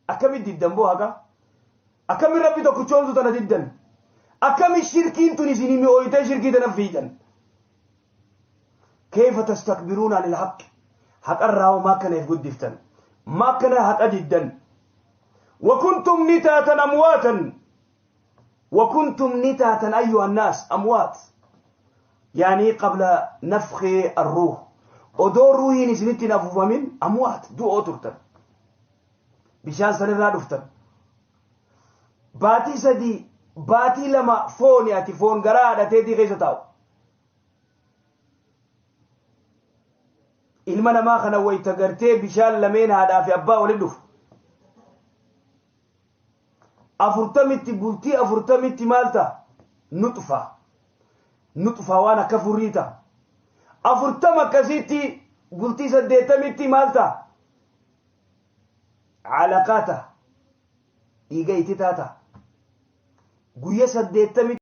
Akkamitti diddan boo haqa? Akkamiin Rabbi tokkichoomtu tana diddan? Akkami shirkiin tun isinii mi'ooytee shirkii tana fiidan? Kayfa tastakbiruuna anil haqqi? Haqarraa hoo maa akkana if guddiftan? Maa akkana haqa diddan? Wakuntum ni taatan amwaatan. Wakuntum ni taatan ayyuha annaas amwaat. Yaanii qabla nafkhii arruuh. Odoo ruuhiin isinitti hin afuufamin amwaat du'oo turtan. Bishaan sanirraa dhuftan. Baatii 3 baatii 2 fooni ati foon garaa haadhateetii keessa taa'u. Ilma namaa kana wayta gartee bishaan lameen haadhaa fi abbaa walitti dhufu. Afurtamitti bultii afurtamitti maal ta'a? Nuxfa. Nuxfa waan akka furrii ta'a. 40 akkasitti bultii 80tti maal ta'a? Alaqaa ta'a. Dhiiga ititaa ta'a. Guyya 80.